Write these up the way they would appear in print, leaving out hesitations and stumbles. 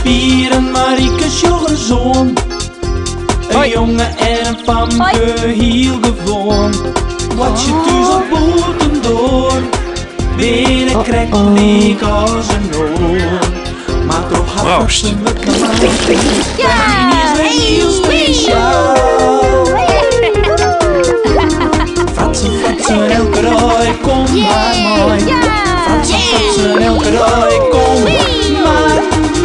Pier en Marieke sjoch ris oan. In jonge en in famke, hiel gewoan. Boartsje thús of bûtendoar, binne krekt lyk as in oar. Mar troch har Proost. fratsen wurdt normaal. Is wer hiel spesjaal. Fratsen, fratsen, elke dei, kom mar mei. Fratsen, fratsen, elke dei, kom mar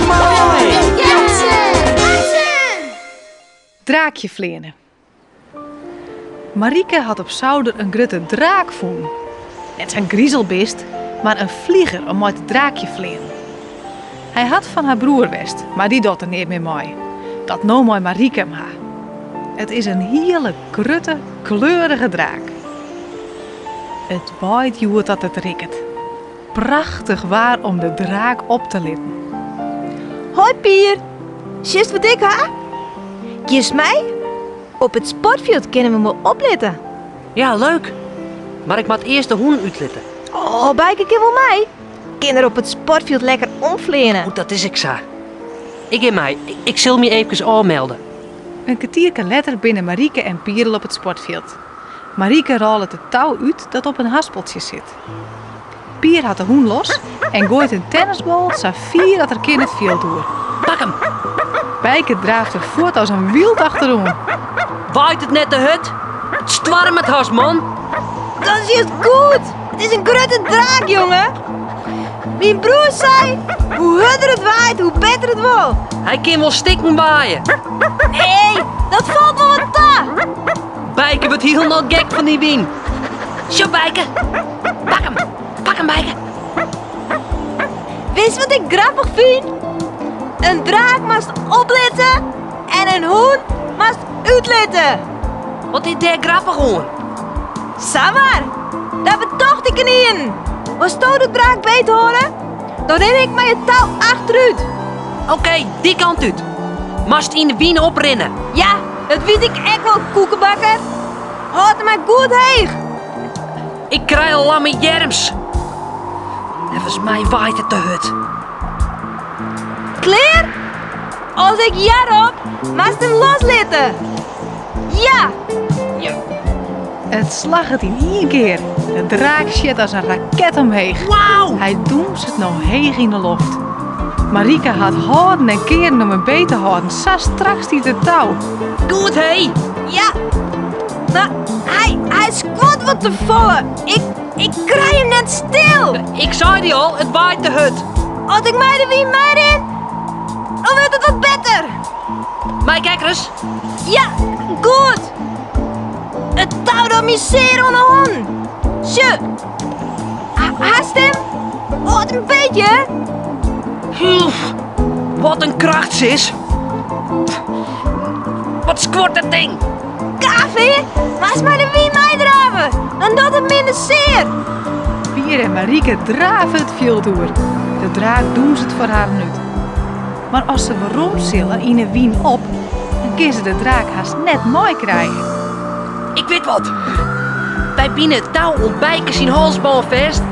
mei. Draakje fleane. Marieke hat op souder in grutte draak fûn. Net sa'n grizelbist, mar in flieger om mei te draakje fleanen. Hy hat fan har broer west, mar dy docht der neat mear mei. Dat no mei Marieke him ha. It is in hiele grutte, kleurige draak. It waait hjoed dat it rikket. Prachtich waar om de draak op te litten. Hoi Pier, sjochst wat ik ha? Giest mei? Op it sportfjild kinne we 'm wol oplitte. Ja, leuk. Mar ik moat earst de hûn útlitte. Oh, Bijke kin wol mei. Kin er op it sportfjild lekker omfleane. Oh, dat is ek sa. Ik gean mei. Ik sil my eefkes ôfmelde. In kertierke letter binne Marieke en Pier al op it sportfjild. Marieke rôlet it tou út dat op in haspeltsje sit. Pier hat de hûn los en goait in tennisbal sa fier dat er kin it fjild oer. Pak 'm! Bijke draaft der fuort as in wyld achteroan. Waait it net te hurd? It stoarmet hast, man! Dat is just goed! It is in grutte draak, jonge! Myn broer sei, hoe hurder it waait, hoe better it wol. Hy kin wol stikken waaie. Nee, dat falt wol wat ta. Bijke wurdt hielendal gek fan dy wyn. Sjoch, Bijke. Pak 'm. Pak 'm, Bijke. Witst wat ik grappich fyn? In draak moatst oplitte en in hûn moatst útlitte. Wat is dêr grappich oan? Samar, dat betocht ik ynienen. Wolsto de draak beet hâlde? Dan rin ik mei it tou achterút. Oké, dy kant út. Moatst yn de wyn oprinne. Ja, dat wit ik ek wol, koekebakker. Hâld him mar goed heech. Ik krij al lamme earms. Neffens my waait it te hurd. Klear? As ik ja rop, moatst him loslitte. Ja! Ja. It slagget yn ien kear. De draak sjit as in raket omheech. Wauw! Hy dûnset no heech yn de loft. Marieke hat hâlden en kearen om him beet te hâlden. Sa strak stiet it tou. Goed hé! Ja, mar hy, hy skuort wat te folle. Ik, ik krij him net stil. Ik sei dy al, it waait te hurd. As ik mei de wyn meirin, dan wurdt it wat better. Mei ik ek ris? Ja, goed. It tou docht my sear oan 'e hannen. Sjoch, hast him? Hâld him beet, hè? Oef, wat in kracht, sis. Wat skuort dat ding? Gaaf, hè? Moatst mei de wyn meidrave, dan docht it minder sear. Pier en Marieke drave it fjild oer. De draak dûnset foar harren út. Mar as se werom sille yn 'e wyn op, dan kinne se de draak hast net meikrije. Ik wit wat. Wy bine it tou oan Bijke syn halsbân fêst.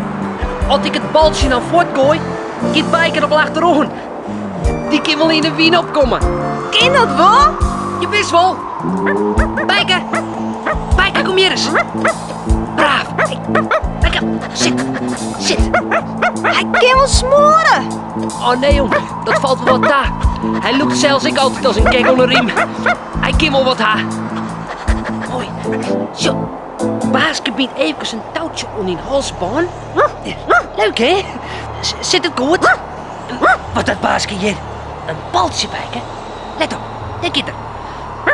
As ik it baltsje dan fuortgoai, giet Bijke der wol achteroan. Dy kin wol yn 'e wyn opkomme. Kin dat wol? Je wist wol. Bijke! Bijke, kom hjir ris. Braaf. Bijke, sit. Sit. Hy kin wol smoare. Oh nee jong, dat falt wol wat ta. Hy lûkt sels ek altyd as in gek oan 'e riem. Hy kin wol wat ha. Moai. Sjoch, Baaske bynt eefkes in toutsje oan dyn halsbân. Leuk hè? Sit it goed? Wat hat Baaske hjir? In baltsje, Bijke. Let op, dêr giet er.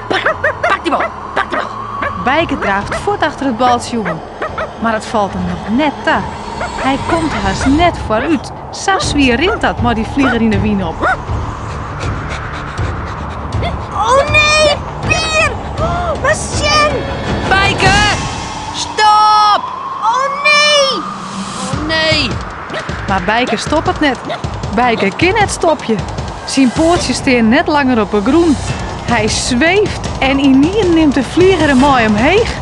Pak him, pak dy bal, pak dy bal. Bijke draaft fuort achter it baltsje oan, mar it falt him noch net ta. Hy komt hast net foarút, sa swier rint dat mei dy flieger yn 'e wyn op. Oh nee, Pier! Mar sjen! Bijke! Stop! Oh nee! Oh nee! Mar Bijke stoppet net. Bijke kin net stopje. Syn poatsjes stean net langer op 'e grûn. Hy sweeft en ynienen nimt de flieger him mei omheech.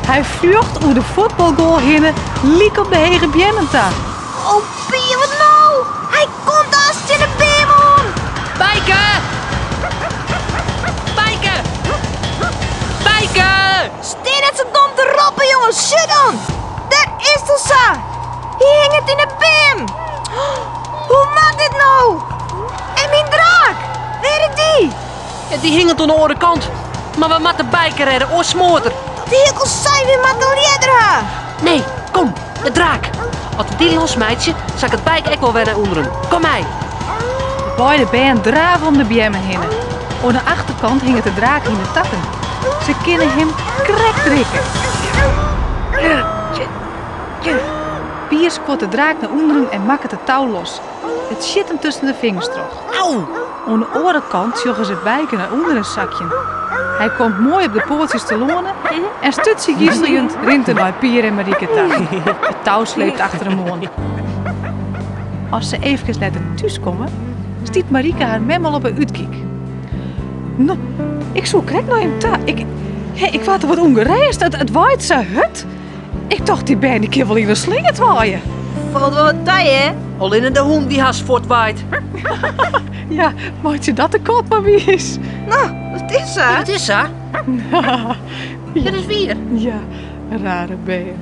Hy fljocht oer de fuotbalgoal hinne lyk op de hege beammen ta. Oh Pier, wat no? Hy komt aanst tsjin de beam oan! Bijke! Bijke! Bijke! Stean net sa dom te roppen, jonge. Sjoch dan! Dêr is er sa! Hy hinget yn 'e beam! Hoe moat dit no? En myn draak? Wêr is dy? Ja, dy hinget oan de oare kant. Mar we moatte Bijke rêde, oars smoart er. Dat hie ik al sein, wy moatte in ljedder ha. Nee, kom, de draak. As we dy losmeitsje, sakket Bijke ek wol wer nei ûnderen. Kom mei. De beide bern drave om de beammen hinne. Oan de achterkant hinget de draak yn de takken. Se kinne him krekt rikke. Pier skuort de draak nei ûnderen en makket it tou los. It sjit him tusken de fingers troch. Au! Oan de oare kant sjogge se Bijke nei ûnderen sakjen. Hy komt moai op de poatsjes telâne en sturtsjegiseljend rint er nei Pier en Marike ta. It tou sleept achter him oan. As se eefkes letter thús komme, stiet Marike har mem al op 'e útkyk. No, ik soe krekt nei jim ta. Ik, ik waard der wat ûngerêst. It, it waait sa hurd. Ik tocht, dy bern dy kin wol yn 'e slingert waaie. Falt wol wat ta, hè? Allinne de hûn dy hast fuortwaait. Ja, meitsje dat de kat mar wiis. No, dat is sa. Dat is sa. Dat is wier. Ja, rare bern.